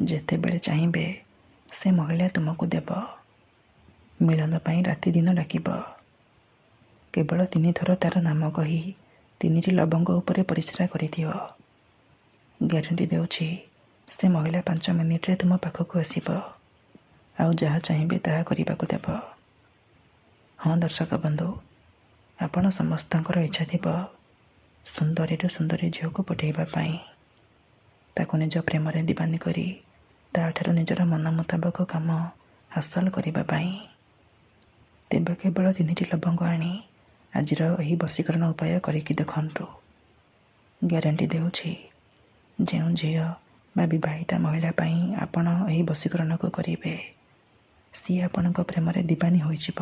ଯେତେବେଳେ ଚାହିଁବେ ସେ ମହିଳା ତୁମକୁ ଦେବ। ମିଳନ ପାଇଁ ରାତିଦିନ ଡାକିବ। କେବଳ 3 ଥର ତାର ନାମ କହି ତିନିଟି ଲବଙ୍ଗ ଉପରେ ପରିସ୍ରା କରିଦିଅ। ଗ୍ୟାରେଣ୍ଟି ଦେଉଛି, ସେ ମହିଳା 5 ମିନିଟରେ ତୁମ ପାଖକୁ ଆସିବ ଆଉ ଯାହା ଚାହିଁବେ ତାହା କରିବାକୁ ଦେବ। ହଁ ଦର୍ଶକ ବନ୍ଧୁ, ଆପଣ ସମସ୍ତଙ୍କର ଇଚ୍ଛା ଥିବ ସୁନ୍ଦରୀରୁ ସୁନ୍ଦରୀ ଝିଅକୁ ପଠେଇବା ପାଇଁ, ତାକୁ ନିଜ ପ୍ରେମରେ ଦିବାନୀ କରି ତାଠାରୁ ନିଜର ମନ ମୁତାବକ କାମ ହାସଲ କରିବା ପାଇଁ। ତେବେ କେବଳ ତିନିଟି ଲବଙ୍ଗ ଆଣି ଆଜିର ଏହି ବଶୀକରଣ ଉପାୟ କରିକି ଦେଖନ୍ତୁ। ଗ୍ୟାରେଣ୍ଟି ଦେଉଛି, ଯେଉଁ ଝିଅ ବା ବିବାହିତା ମହିଳା ପାଇଁ ଆପଣ ଏହି ବଶୀକରଣକୁ କରିବେ, ସିଏ ଆପଣଙ୍କ ପ୍ରେମରେ ଦିବାନୀ ହୋଇଯିବ।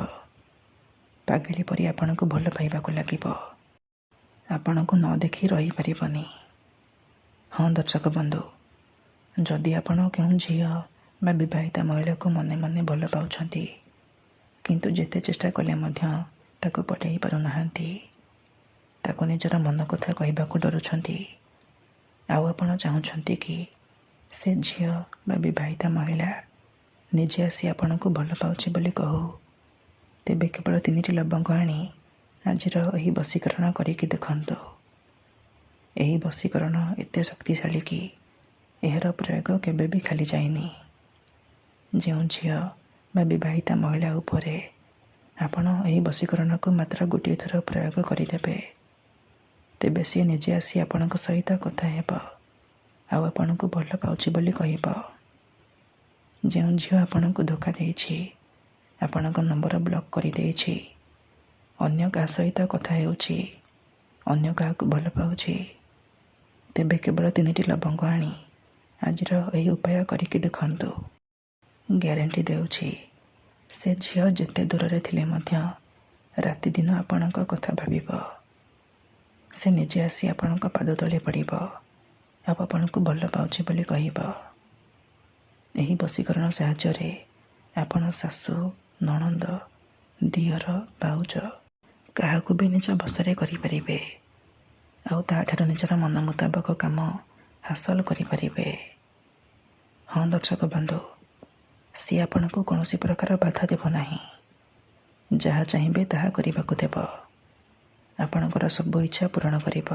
ପାଗିଳୀ ପରି ଆପଣଙ୍କୁ ଭଲ ପାଇବାକୁ ଲାଗିବ। ଆପଣଙ୍କୁ ନ ଦେଖି ରହିପାରିବନି। ହଁ ଦର୍ଶକ ବନ୍ଧୁ, ଯଦି ଆପଣ କେଉଁ ଝିଅ ବା ବିବାହିତା ମହିଳାକୁ ମନେ ମନେ ଭଲ ପାଉଛନ୍ତି, କିନ୍ତୁ ଯେତେ ଚେଷ୍ଟା କଲେ ମଧ୍ୟ ତାକୁ ପଟାଇ ପାରୁନାହାନ୍ତି, ତାକୁ ନିଜର ମନ କଥା କହିବାକୁ ଡରୁଛନ୍ତି, ଆଉ ଆପଣ ଚାହୁଁଛନ୍ତି କି ସେ ଝିଅ ବା ବିବାହିତା ମହିଳା ନିଜେ ଆସି ଆପଣଙ୍କୁ ଭଲ ପାଉଛି ବୋଲି କହୁ, ତେବେ କେବଳ ତିନିଟି ଲବଙ୍ଗ ଆଣି ଆଜିର ଏହି ବଶୀକରଣ କରିକି ଦେଖନ୍ତୁ। ଏହି ବଶୀକରଣ ଏତେ ଶକ୍ତିଶାଳୀ କି ଏହାର ପ୍ରୟୋଗ କେବେ ବି ଖାଲି ଯାଇନି। ଯେଉଁ ଝିଅ ବା ବିବାହିତା ମହିଳା ଉପରେ ଆପଣ ଏହି ବଶୀକରଣକୁ ମାତ୍ର ଗୋଟିଏ ଥର ପ୍ରୟୋଗ କରିଦେବେ, ତେବେ ସିଏ ନିଜେ ଆସି ଆପଣଙ୍କ ସହିତ କଥା ହେବ ଆଉ ଆପଣଙ୍କୁ ଭଲ ପାଉଛି ବୋଲି କହିବ। ଯେଉଁ ଝିଅ ଆପଣଙ୍କୁ ଧୋକା ଦେଇଛି, ଆପଣଙ୍କ ନମ୍ବର ବ୍ଲକ୍ କରିଦେଇଛି, ଅନ୍ୟ କାହା ସହିତ କଥା ହେଉଛି, ଅନ୍ୟ କାହାକୁ ଭଲ ପାଉଛି, ତେବେ କେବଳ ତିନିଟି ଲବଙ୍ଗ ଆଣି ଆଜିର ଏହି ଉପାୟ କରିକି ଦେଖନ୍ତୁ। ଗ୍ୟାରେଣ୍ଟି ଦେଉଛି, ସେ ଝିଅ ଯେତେ ଦୂରରେ ଥିଲେ ମଧ୍ୟ ରାତିଦିନ ଆପଣଙ୍କ କଥା ଭାବିବ। ସେ ନିଜେ ଆସି ଆପଣଙ୍କ ପାଦ ତଳେ ପଡ଼ିବ ଆଉ ଆପଣଙ୍କୁ ଭଲ ପାଉଛି ବୋଲି କହିବ। ଏହି ବଶୀକରଣ ସାହାଯ୍ୟରେ ଆପଣ ଶାଶୁ, ନଣନ୍ଦ, ଦିଅର, ଭାଉଜ କାହାକୁ ବି ନିଜ ବଶରେ କରିପାରିବେ ଆଉ ତାଠାରୁ ନିଜର ମନ ମୁତାବକ କାମ ହାସଲ କରିପାରିବେ। ହଁ ଦର୍ଶକ ବନ୍ଧୁ, ସିଏ ଆପଣଙ୍କୁ କୌଣସି ପ୍ରକାର ବାଧା ଦେବ ନାହିଁ। ଯାହା ଚାହିଁବେ ତାହା କରିବାକୁ ଦେବ। ଆପଣଙ୍କର ସବୁ ଇଚ୍ଛା ପୂରଣ କରିବ।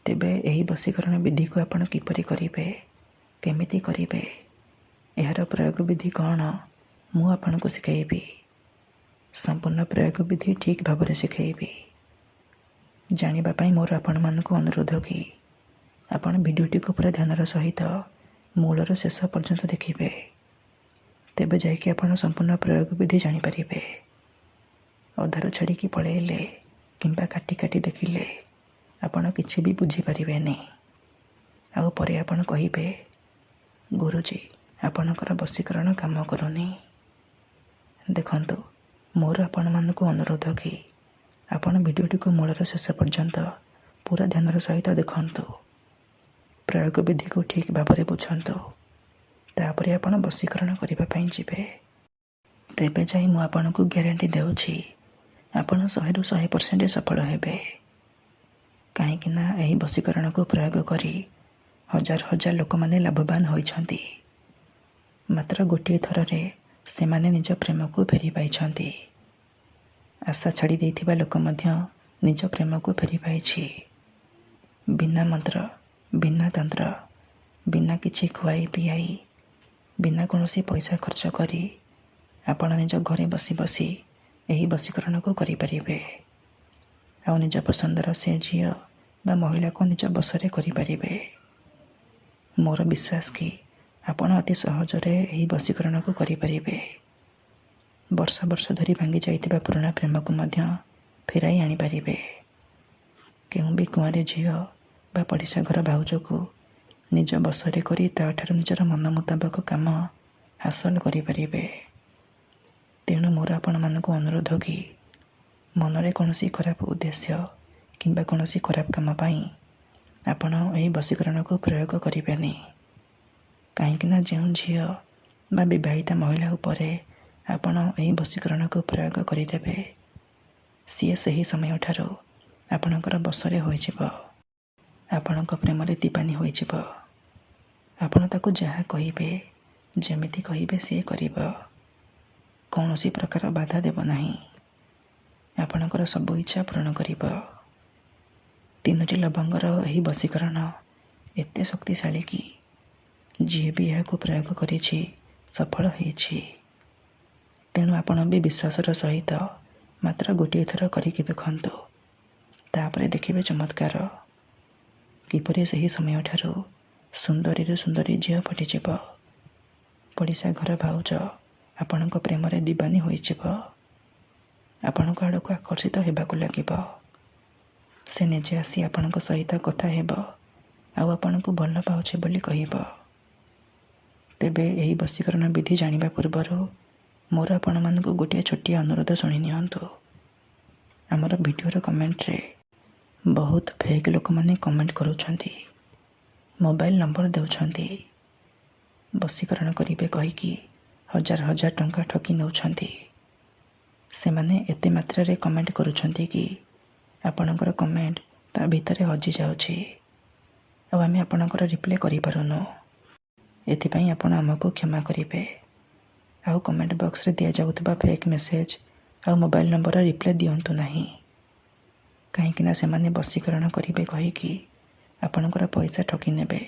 ତେବେ ଏହି ବଶୀକରଣ ବିଧିକୁ ଆପଣ କିପରି କରିବେ, କେମିତି କରିବେ, ଏହାର ପ୍ରୟୋଗ ବିଧି କ'ଣ, ମୁଁ ଆପଣଙ୍କୁ ଶିଖାଇବି। ସମ୍ପୂର୍ଣ୍ଣ ପ୍ରୟୋଗ ବିଧି ଠିକ୍ ଭାବରେ ଶିଖାଇବି। ଜାଣିବା ପାଇଁ ମୋର ଆପଣମାନଙ୍କୁ ଅନୁରୋଧ କି ଆପଣ ଭିଡ଼ିଓଟିକୁ ପୁରା ଧ୍ୟାନର ସହିତ ମୂଳରୁ ଶେଷ ପର୍ଯ୍ୟନ୍ତ ଦେଖିବେ। ତେବେ ଯାଇକି ଆପଣ ସମ୍ପୂର୍ଣ୍ଣ ପ୍ରୟୋଗ ବିଧି ଜାଣିପାରିବେ। ଅଧାରୁ ଛାଡ଼ିକି ପଳେଇଲେ କିମ୍ବା କାଟି କାଟି ଦେଖିଲେ ଆପଣ କିଛି ବି ବୁଝିପାରିବେନି ଆଉ ପରେ ଆପଣ କହିବେ, "ଗୁରୁଜୀ, ଆପଣଙ୍କର ବଶୀକରଣ କାମ କରୁନି।" ଦେଖନ୍ତୁ, ମୋର ଆପଣମାନଙ୍କୁ ଅନୁରୋଧ କି ଆପଣ ଭିଡ଼ିଓଟିକୁ ମୂଳରୁ ଶେଷ ପର୍ଯ୍ୟନ୍ତ ପୁରା ଧ୍ୟାନର ସହିତ ଦେଖନ୍ତୁ। ପ୍ରୟୋଗ ବିଧିକୁ ଠିକ୍ ଭାବରେ ବୁଝନ୍ତୁ। ତାପରେ ଆପଣ ବଶୀକରଣ କରିବା ପାଇଁ ଯିବେ। ତେବେ ଯାଇ ମୁଁ ଆପଣଙ୍କୁ ଗ୍ୟାରେଣ୍ଟି ଦେଉଛି, ଆପଣ 100ରୁ 100% ସଫଳ ହେବେ। କାହିଁକି ନା ଏହି ବଶୀକରଣକୁ ପ୍ରୟୋଗ କରି ହଜାର ହଜାର ଲୋକମାନେ ଲାଭବାନ ହୋଇଛନ୍ତି। ମାତ୍ର ଗୋଟିଏ ଥରରେ ସେମାନେ ନିଜ ପ୍ରେମକୁ ଫେରି ପାଇଛନ୍ତି। ଆଶା ଛାଡ଼ି ଦେଇଥିବା ଲୋକ ମଧ୍ୟ ନିଜ ପ୍ରେମକୁ ଫେରି ପାଇଛି। ବିନା ମନ୍ତ୍ର, ବିନା ତନ୍ତ୍ର, ବିନା କିଛି ଖୁଆଇ ପିଆଇ, ବିନା କୌଣସି ପଇସା ଖର୍ଚ୍ଚ କରି ଆପଣ ନିଜ ଘରେ ବସି ବସି ଏହି ବଶୀକରଣକୁ କରିପାରିବେ ଆଉ ନିଜ ପସନ୍ଦର ସେ ଝିଅ ବା ମହିଳାକୁ ନିଜ ବଶରେ କରିପାରିବେ। ମୋର ବିଶ୍ୱାସ କି ଆପଣ ଅତି ସହଜରେ ଏହି ବଶୀକରଣକୁ କରିପାରିବେ। ବର୍ଷ ବର୍ଷ ଧରି ଭାଙ୍ଗି ଯାଇଥିବା ପୁରୁଣା ପ୍ରେମକୁ ମଧ୍ୟ ଫେରାଇ ଆଣିପାରିବେ। କେଉଁ ବି କୁଆଁରୀ ଝିଅ ବା ପଡ଼ିଶା ଘର ଭାଉଜକୁ ନିଜ ବଶରେ କରି ତାଠାରୁ ନିଜର ମନ ମୁତାବକ କାମ ହାସଲ କରିପାରିବେ। ତେଣୁ ମୋର ଆପଣମାନଙ୍କୁ ଅନୁରୋଧ କି ମନରେ କୌଣସି ଖରାପ ଉଦ୍ଦେଶ୍ୟ କିମ୍ବା କୌଣସି ଖରାପ କାମ ପାଇଁ ଆପଣ ଏହି ବଶୀକରଣକୁ ପ୍ରୟୋଗ କରିବେନି। କାହିଁକିନା ଯେଉଁ ଝିଅ ବା ବିବାହିତା ମହିଳା ଉପରେ ଆପଣ ଏହି ବଶୀକରଣକୁ ପ୍ରୟୋଗ କରିଦେବେ, ସିଏ ସେହି ସମୟଠାରୁ ଆପଣଙ୍କର ବଶରେ ହୋଇଯିବ, ଆପଣଙ୍କ ପ୍ରେମରେ ଦିବାନୀ ହୋଇଯିବ। ଆପଣ ତାକୁ ଯାହା କହିବେ, ଯେମିତି କହିବେ ସିଏ କରିବ। କୌଣସି ପ୍ରକାର ବାଧା ଦେବ ନାହିଁ। ଆପଣଙ୍କର ସବୁ ଇଚ୍ଛା ପୂରଣ କରିବ। 3ଟି ଲବଙ୍ଗର ଏହି ବଶୀକରଣ ଏତେ ଶକ୍ତିଶାଳୀ କି ଯିଏ ବି ଏହାକୁ ପ୍ରୟୋଗ କରିଛି ସଫଳ ହେଇଛି। ତେଣୁ ଆପଣ ବି ବିଶ୍ୱାସର ସହିତ ମାତ୍ର ଗୋଟିଏ ଥର କରିକି ଦେଖନ୍ତୁ, ତାପରେ ଦେଖିବେ ଚମତ୍କାର। କିପରି ସେହି ସମୟଠାରୁ ସୁନ୍ଦରୀରୁ ସୁନ୍ଦରୀ ଝିଅ ପଟିଯିବ। ପଡ଼ିଶା ଘର ଭାଉଜ ଆପଣଙ୍କ ପ୍ରେମରେ ଦିବାନୀ ହୋଇଯିବ। ଆପଣଙ୍କ ଆଡ଼କୁ ଆକର୍ଷିତ ହେବାକୁ ଲାଗିବ। ସେ ନିଜେ ଆସି ଆପଣଙ୍କ ସହିତ କଥା ହେବ ଆଉ ଆପଣଙ୍କୁ ଭଲ ପାଉଛି ବୋଲି କହିବ। ତେବେ ଏହି ବଶୀକରଣ ବିଧି ଜାଣିବା ପୂର୍ବରୁ ମୋର ଆପଣମାନଙ୍କୁ ଗୋଟିଏ ଛୋଟିଆ ଅନୁରୋଧ ଶୁଣି ନିଅନ୍ତୁ। ଆମର ଭିଡ଼ିଓର କମେଣ୍ଟରେ ବହୁତ ଫେକ୍ ଲୋକମାନେ କମେଣ୍ଟ କରୁଛନ୍ତି, ମୋବାଇଲ ନମ୍ବର ଦେଉଛନ୍ତି, ବଶୀକରଣ କରିବେ କହିକି ହଜାର ହଜାର ଟଙ୍କା ଠକି ନେଉଛନ୍ତି। ସେମାନେ ଏତେ ମାତ୍ରାରେ କମେଣ୍ଟ କରୁଛନ୍ତି କି ଆପଣଙ୍କର କମେଣ୍ଟ ତା ଭିତରେ ହଜିଯାଉଛି ଆଉ ଆମେ ଆପଣଙ୍କର ରିପ୍ଲାଏ କରିପାରୁନୁ। ଏଥିପାଇଁ ଆପଣ ଆମକୁ କ୍ଷମା କରିବେ। ଆଉ କମେଣ୍ଟ ବକ୍ସରେ ଦିଆଯାଉଥିବା ଫେକ୍ ମେସେଜ୍ ଆଉ ମୋବାଇଲ ନମ୍ବରର ରିପ୍ଲାଏ ଦିଅନ୍ତୁ ନାହିଁ, କାହିଁକିନା ସେମାନେ ବଶୀକରଣ କରିବେ କହିକି ଆପଣଙ୍କର ପଇସା ଠକି ନେବେ।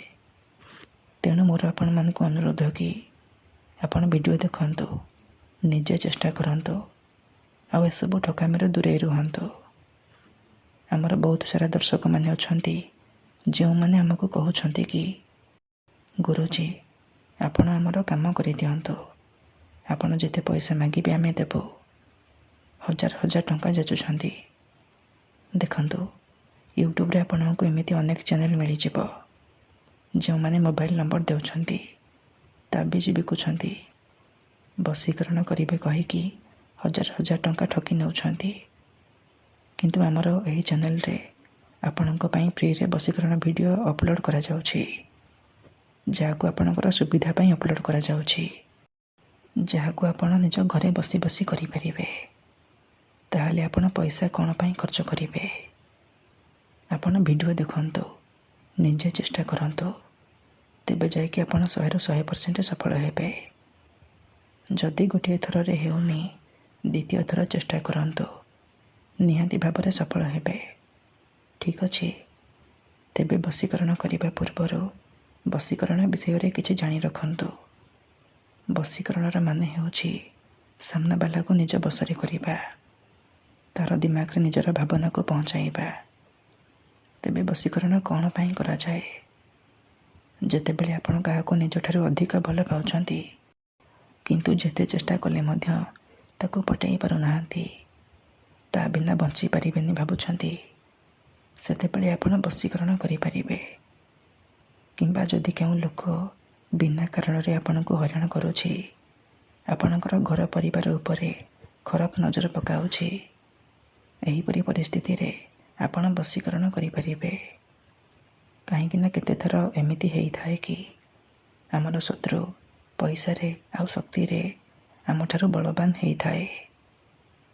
ତେଣୁ ମୋର ଆପଣମାନଙ୍କୁ ଅନୁରୋଧ କି ଆପଣ ଭିଡ଼ିଓ ଦେଖନ୍ତୁ, ନିଜେ ଚେଷ୍ଟା କରନ୍ତୁ ଆଉ ଏସବୁ ଠକାମିରୁ ଦୂରେଇ ରୁହନ୍ତୁ। ଆମର ବହୁତ ସାରା ଦର୍ଶକମାନେ ଅଛନ୍ତି ଯେଉଁମାନେ ଆମକୁ କହୁଛନ୍ତି କି ଗୁରୁଜୀ ଆପଣ ଆମର କାମ କରିଦିଅନ୍ତୁ, ଆପଣ ଯେତେ ପଇସା ମାଗିବେ ଆମେ ଦେବୁ। ହଜାର ହଜାର ଟଙ୍କା ଯାଚୁଛନ୍ତି। ଦେଖନ୍ତୁ, ୟୁଟ୍ୟୁବରେ ଆପଣଙ୍କୁ ଏମିତି ଅନେକ ଚ୍ୟାନେଲ୍ ମିଳିଯିବ ଯେଉଁମାନେ ମୋବାଇଲ ନମ୍ବର ଦେଉଛନ୍ତି, ତାବିଜ ବିକୁଛନ୍ତି, ବଶୀକରଣ କରିବେ କହିକି ହଜାର ହଜାର ଟଙ୍କା ଠକି ନେଉଛନ୍ତି। କିନ୍ତୁ ଆମର ଏହି ଚ୍ୟାନେଲରେ ଆପଣଙ୍କ ପାଇଁ ଫ୍ରିରେ ବଶୀକରଣ ଭିଡ଼ିଓ ଅପଲୋଡ଼ କରାଯାଉଛି, ଯାହାକୁ ଆପଣଙ୍କର ସୁବିଧା ପାଇଁ ଅପଲୋଡ଼ କରାଯାଉଛି, ଯାହାକୁ ଆପଣ ନିଜ ଘରେ ବସି ବସି କରିପାରିବେ। ତାହେଲେ ଆପଣ ପଇସା କ'ଣ ପାଇଁ ଖର୍ଚ୍ଚ କରିବେ? ଆପଣ ଭିଡ଼ିଓ ଦେଖନ୍ତୁ, ନିଜେ ଚେଷ୍ଟା କରନ୍ତୁ, ତେବେ ଯାଇକି ଆପଣ 100ରୁ 100% ସଫଳ ହେବେ। ଯଦି ଗୋଟିଏ ଥରରେ ହେଉନି, ଦ୍ୱିତୀୟ ଥର ଚେଷ୍ଟା କରନ୍ତୁ, ନିହାତି ଭାବରେ ସଫଳ ହେବେ। ଠିକ୍ ଅଛି? ତେବେ ବଶୀକରଣ କରିବା ପୂର୍ବରୁ ବଶୀକରଣ ବିଷୟରେ କିଛି ଜାଣି ରଖନ୍ତୁ। ବଶୀକରଣର ମାନେ ହେଉଛି ସାମ୍ନାବାଲାକୁ ନିଜ ବଶରେ କରିବା, ତାର ଦିମାଗରେ ନିଜର ଭାବନାକୁ ପହଞ୍ଚାଇବା। ତେବେ ବଶୀକରଣ କ'ଣ ପାଇଁ କରାଯାଏ? ଯେତେବେଳେ ଆପଣ କାହାକୁ ନିଜଠାରୁ ଅଧିକ ଭଲ ପାଉଛନ୍ତି, କିନ୍ତୁ ଯେତେ ଚେଷ୍ଟା କଲେ ମଧ୍ୟ ତାକୁ ପଟାଇ ପାରୁନାହାନ୍ତି, ତା ବିନା ବଞ୍ଚି ପାରିବେନି ଭାବୁଛନ୍ତି, ସେତେବେଳେ ଆପଣ ବଶୀକରଣ କରିପାରିବେ। କିମ୍ବା ଯଦି କେଉଁ ଲୋକ ବିନା କାରଣରେ ଆପଣଙ୍କୁ ହଇରାଣ କରୁଛି, ଆପଣଙ୍କର ଘର ପରିବାର ଉପରେ ଖରାପ ନଜର ପକାଉଛି, ଏହିପରି ପରିସ୍ଥିତିରେ ଆପଣ ବଶୀକରଣ କରିପାରିବେ। କାହିଁକିନା କେତେଥର ଏମିତି ହେଇଥାଏ କି ଆମର ଶତ୍ରୁ ପଇସାରେ ଆଉ ଶକ୍ତିରେ ଆମଠାରୁ ବଳବାନ ହେଇଥାଏ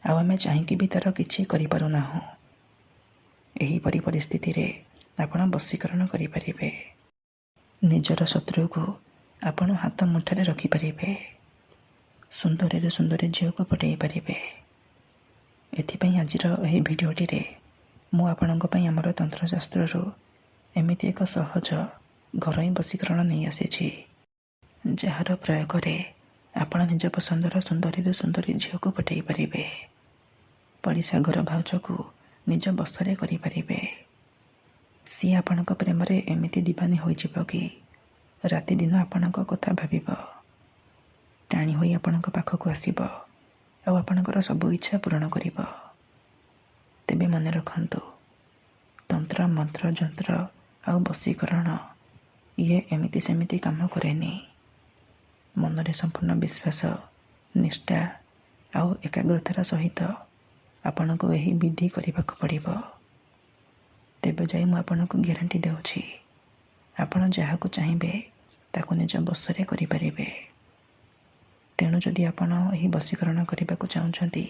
ଆଉ ଆମେ ଚାହିଁକି ବି ତାର କିଛି କରିପାରୁନାହୁଁ। ଏହିପରି ପରିସ୍ଥିତିରେ ଆପଣ ବଶୀକରଣ କରିପାରିବେ। ନିଜର ଶତ୍ରୁକୁ ଆପଣ ହାତ ମୁଠାରେ ରଖିପାରିବେ, ସୁନ୍ଦରୀରୁ ସୁନ୍ଦରୀ ଝିଅକୁ ପଟାଇ ପାରିବେ। ଏଥିପାଇଁ ଆଜିର ଏହି ଭିଡ଼ିଓଟିରେ ମୁଁ ଆପଣଙ୍କ ପାଇଁ ଆମର ତନ୍ତ୍ରଶାସ୍ତ୍ରରୁ ଏମିତି ଏକ ସହଜ ଘରୋଇ ବଶୀକରଣ ନେଇ ଆସିଛି, ଯାହାର ପ୍ରୟୋଗରେ ଆପଣ ନିଜ ପସନ୍ଦର ସୁନ୍ଦରୀରୁ ସୁନ୍ଦରୀ ଝିଅକୁ ପଟାଇ ପାରିବେ, ପଡ଼ିଶା ଘର ଭାଉଜକୁ ନିଜ ବଶରେ କରିପାରିବେ। ସିଏ ଆପଣଙ୍କ ପ୍ରେମରେ ଏମିତି ଦିବାନୀ ହୋଇଯିବ କି ରାତିଦିନ ଆପଣଙ୍କ କଥା ଭାବିବ, ଟାଣି ହୋଇ ଆପଣଙ୍କ ପାଖକୁ ଆସିବ ଆଉ ଆପଣଙ୍କର ସବୁ ଇଚ୍ଛା ପୂରଣ କରିବ। ତେବେ ମନେ ରଖନ୍ତୁ, ତନ୍ତ୍ର ମନ୍ତ୍ର ଯନ୍ତ୍ର ଆଉ ବଶୀକରଣ ଇଏ ଏମିତି ସେମିତି କାମ କରେନି। ମନରେ ସମ୍ପୂର୍ଣ୍ଣ ବିଶ୍ୱାସ, ନିଷ୍ଠା ଆଉ ଏକାଗ୍ରତାର ସହିତ ଆପଣଙ୍କୁ ଏହି ବିଧି କରିବାକୁ ପଡ଼ିବ। ତେବେ ଯାଇ ମୁଁ ଆପଣଙ୍କୁ ଗ୍ୟାରେଣ୍ଟି ଦେଉଛି, ଆପଣ ଯାହାକୁ ଚାହିଁବେ ତାକୁ ନିଜ ବଶରେ କରିପାରିବେ। ତେଣୁ ଯଦି ଆପଣ ଏହି ବଶୀକରଣ କରିବାକୁ ଚାହୁଁଛନ୍ତି,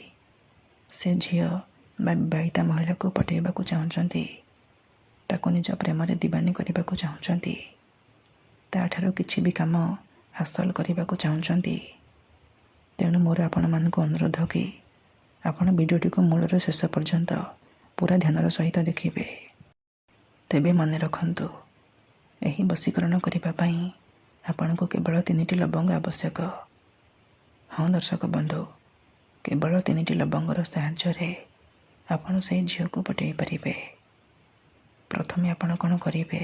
ସେ ଝିଅ ବା ବିବାହିତା ମହିଳାକୁ ପଟାଇବାକୁ ଚାହୁଁଛନ୍ତି, ତାକୁ ନିଜ ପ୍ରେମରେ ଦିବାନୀ କରିବାକୁ ଚାହୁଁଛନ୍ତି, ତା'ଠାରୁ କିଛି ବି କାମ ହାସଲ କରିବାକୁ ଚାହୁଁଛନ୍ତି, ତେଣୁ ମୋର ଆପଣମାନଙ୍କୁ ଅନୁରୋଧ କି ଆପଣ ଭିଡ଼ିଓଟିକୁ ମୂଳରୁ ଶେଷ ପର୍ଯ୍ୟନ୍ତ ପୁରା ଧ୍ୟାନର ସହିତ ଦେଖିବେ। ତେବେ ମନେ ରଖନ୍ତୁ, ଏହି ବଶୀକରଣ କରିବା ପାଇଁ ଆପଣଙ୍କୁ କେବଳ 3ଟି ଲବଙ୍ଗ ଆବଶ୍ୟକ। ହଁ ଦର୍ଶକ ବନ୍ଧୁ, କେବଳ 3ଟି ଲବଙ୍ଗର ସାହାଯ୍ୟରେ ଆପଣ ସେହି ଝିଅକୁ ପଟେଇ ପାରିବେ। ପ୍ରଥମେ ଆପଣ କ'ଣ କରିବେ,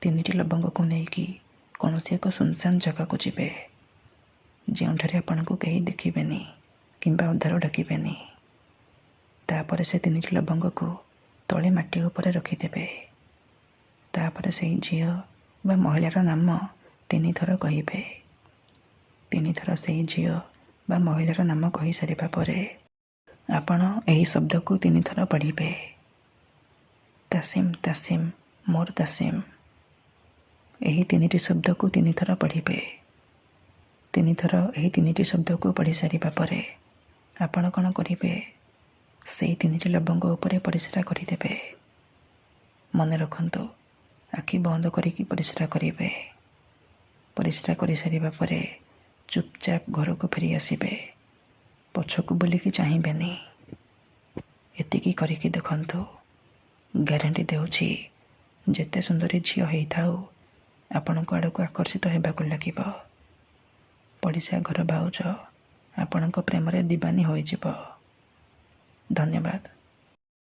3ଟି ଲବଙ୍ଗକୁ ନେଇକି କୌଣସି ଏକ ସୁନସାନ ଜାଗାକୁ ଯିବେ, ଯେଉଁଠାରେ ଆପଣଙ୍କୁ କେହି ଦେଖିବେନି କିମ୍ବା ଉଦ୍ଧାର ଡାକିବେନି। ତାପରେ ସେ 3ଟି ଲବଙ୍ଗକୁ ତଳେ ମାଟି ଉପରେ ରଖିଦେବେ। ତାପରେ ସେହି ଝିଅ ବା ମହିଳାର ନାମ 3 ଥର କହିବେ। 3 ଥର ସେହି ଝିଅ ବା ମହିଳାର ନାମ କହିସାରିବା ପରେ ଆପଣ ଏହି ଶବ୍ଦକୁ 3 ଥର ପଢ଼ିବେ। ତାସିମ, ତାସିମ, ମୋର ତାସିମ। ଏହି 3ଟି ଶବ୍ଦକୁ 3 ଥର ପଢ଼ିବେ। 3 ଥର ଏହି 3ଟି ଶବ୍ଦକୁ ପଢ଼ି ସାରିବା ପରେ ଆପଣ କ'ଣ କରିବେ, ସେଇ 3ଟି ଲବଙ୍ଗ ଉପରେ ପରିସ୍ରା କରିଦେବେ। ମନେ ରଖନ୍ତୁ, ଆଖି ବନ୍ଦ କରିକି ପରିସ୍ରା କରିବେ। ପରିସ୍ରା କରିସାରିବା ପରେ ଚୁପଚାପ ଘରକୁ ଫେରି ଆସିବେ, ପଛକୁ ବୁଲିକି ଚାହିଁବେନି। ଏତିକି କରିକି ଦେଖନ୍ତୁ, ଗ୍ୟାରେଣ୍ଟି ଦେଉଛି ଯେତେ ସୁନ୍ଦରୀ ଝିଅ ହେଇଥାଉ ଆପଣଙ୍କ ଆଡ଼କୁ ଆକର୍ଷିତ ହେବାକୁ ଲାଗିବ। ପଡ଼ିଶା ଘର ଭାଉଜ ଆପଣଙ୍କ ପ୍ରେମରେ ଦିବାନୀ ହୋଇଯିବ। ଧନ୍ୟବାଦ।